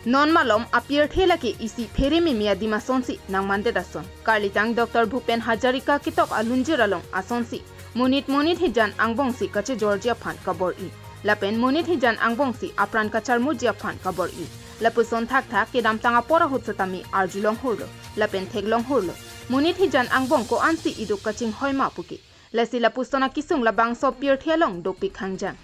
Non malom appear thelaki isi pheremi mia dimasonsi nangmande dason Karlitang Dr. Bhupen Hazarika kitok alunjiralong asonsi munit munit hijan angbongsi kache Georgia phan kabor i lapen munit hijan angbongsi apran kachar mujia phan kabor i lapuson thak thak kedam tanga pora hutsatami arjulong hurlo lapen theglong hurlo munit hijan angbong ko ansi iduk kaching hoima puki lasi lapusona kisung labang so pier thelong dopi khangjang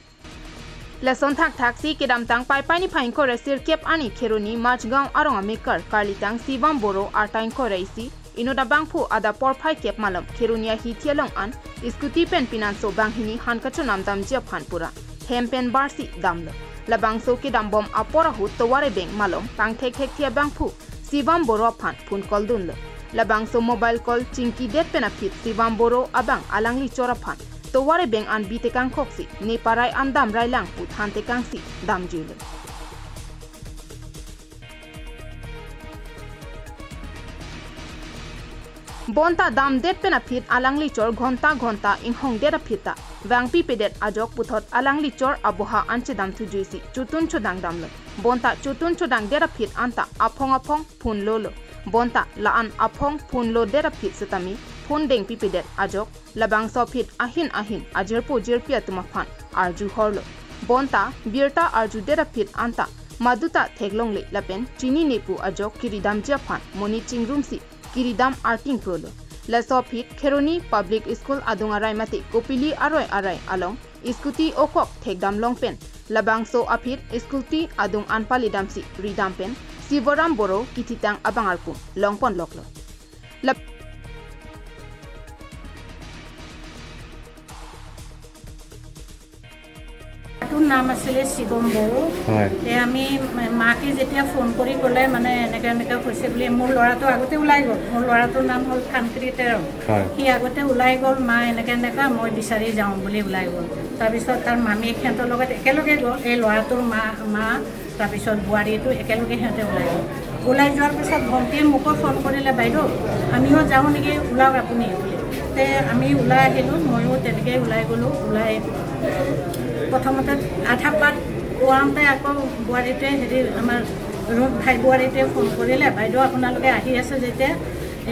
Leson thak thak si kedam tang pai pai ni phain ko resir kep ani kheroni Majgaon arong amekar Karlitang Sivam Boro artain ko reisi inoda bangphu ada porphai kep malam kheronia hi thialong an scooty pen pinanso banghini hankacho namdam jia phanpura hempen barsi damlo labangso ke dambom apora hu toware beng malom pangthek thek thia bangphu Sivam Boro phan phun kol dunlo labangso mobile call chinki det pena phit Sivam Boro abang alangli chora phan toware beng an bite kang khoksi ne parai andam railang pu thante kangsi dam juilo bonta dam det pena phit alangli chor ঘন্টা ঘন্টা inghong dera phita wangpi pedet ajok puthot alangli chor aboha anche dam thu juisi chutun chodang damlo bonta chutun chodang dera phit anta aphong aphong phun lolo bonta laan aphong phun lo dera phit setami phun deng pipidet ajok labang so phit ahin ahin ajerpo jerpia tuma phan arju horlo bonta birta arju dera phit anta maduta theglongle lapen chini nepu ajok kiridam jia phan moni chingrumsi kiridam arting prolo laso phit Kheroni public school adunga raimati kopili aroi arai along scooty okok thekdam longpen labang so aphit scooty adung anpali damsi ridampen Sivaram Boro kititang abangarpum longpon loklo নাম আছিলে শিৱম বড়ো। আমি মাকে যেতিয়া phone কৰি ক'লে মানে এনেকৈ এনেকৈ হৈছে বুলি, মোৰ ল'ৰাটো আগতে ওলাই গ'ল। মোৰ ল'ৰাটোৰ নাম হ'ল খানক্ৰী তেৰং। সি আগতে ওলাই গ'ল, মা এনেকৈ এনেকুৱা মই বিচাৰি যাওঁ বুলি ওলাই গ'ল। তাৰপিছত তাৰ মামীয়েক সিহঁতৰ লগত একেলগে গ'ল, এই ল'ৰাটোৰ মা তাৰপিছত বোৱাৰীটো একেলগে সিহঁতে ওলাই গ'ল। ওলাই যোৱাৰ পিছত ভণ্টিয়ে মোকো ফোন কৰিলে, বাইদেউ আমিও যাওঁ নেকি, ওলাওক আপুনি বুলি। তে আমি ওলাই আহিলোঁ, ময়ো তেনেকৈয়ে ওলাই গ'লোঁ। ওলাই প্ৰথমতে আধা পাত পোৱাওঁতে আকৌ বোৱাৰীটোৱে হেৰি আমাৰ ভাই বোৱাৰীটোৱে ফোন কৰিলে, বাইদেউ আপোনালোকে আহি আছে যেতিয়া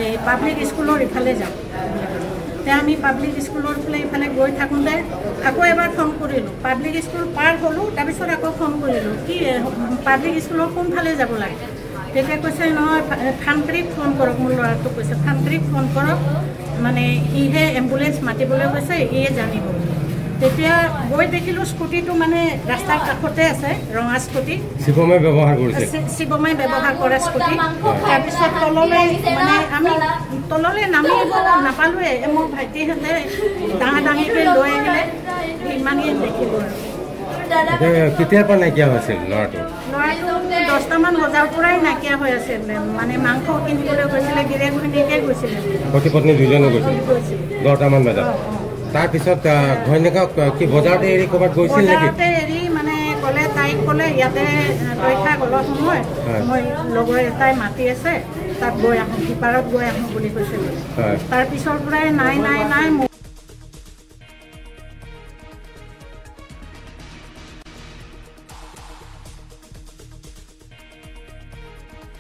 এই পাব্লিক স্কুলৰ ইফালে যাওক। তেতিয়া আমি পাব্লিক স্কুলৰ ফালে ইফালে গৈ থাকোঁতে আকৌ এবাৰ ফোন কৰিলোঁ, পাব্লিক স্কুল পাৰ হ'লোঁ। তাৰপিছত আকৌ ফোন কৰিলোঁ কি পাব্লিক স্কুলৰ কোনফালে যাব লাগে। তেতিয়া কৈছে নহয় ফানক্ৰীক ফোন কৰক, মোৰ ল'ৰাটোক কৈছে ফানক্ৰীক ফোন কৰক, মানে সিহে এম্বুলেঞ্চ মাতিবলৈ কৈছে, সিয়ে জানিব। তেতিয়া গৈ দেখিলোঁ স্কুটিটো মানে ৰাস্তাৰ কাষতে আছে, ৰঙা স্কুটি, শিৱমে ব্যৱহাৰ কৰিছে, শিৱমে ব্যৱহাৰ কৰা স্কুটি। তাৰপিছত তললৈ মানে আমি তললৈ নামিব নাপালোৱে, মোৰ ভাইটিহঁতে ডাঙৰ ডাঙৰকৈ লৈ আহিলে, ইমানেই দেখিলোঁ। আৰু কেতিয়াৰ পৰা নাইকিয়া হৈছিল ল'ৰাটো? ল'ৰাটো 10টামান বজাৰ পৰাই নাইকিয়া হৈ আছিল। মানে মাংস কিনিবলৈ গৈছিলে, গিৰিয়েক ঘৈণীয়েকে গৈছিলে, পতি পত্নী দুজনে গৈছিল 10টামান বজাত। তাৰপিছত ঘৈণীয়েকক কি বজাৰতে এৰি ক'ৰবাত গৈছিল নেকি? বজাৰতে এৰি মানে ক'লে, তাইক ক'লে ইয়াতে তই থাক অলপ সময়, মই লগৰ এটাই মাতি আছে তাত গৈ আহোঁ, সিপাৰত গৈ আহোঁ বুলি কৈছিলে। তাৰপিছৰ পৰাই নাই নাই নাই।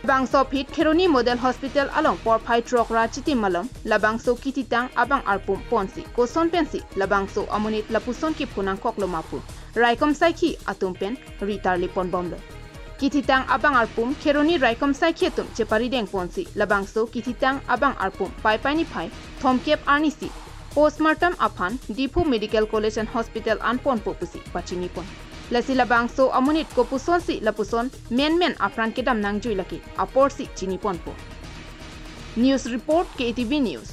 Labangso phit Kheroni model hospital along porphai truck ra chiti malam labangso kititang abang arpum ponsi koson pensi labangso amunit lapuson ki phunang koklo mapu raikom saikhi atumpen ritarli ponbomlo kititang abang arpum Kheroni raikom saikhi atum chepari deng ponsi labangso kititang abang arpum pai pai ni phai thomkep arnisi postmortem aphan Diphu medical college and hospital an ponpo pusi pachini pon lasi labangso amunit ko puson si lapuson men men apran kedam nangjui laki apor si chini ponpo. News report KTV News.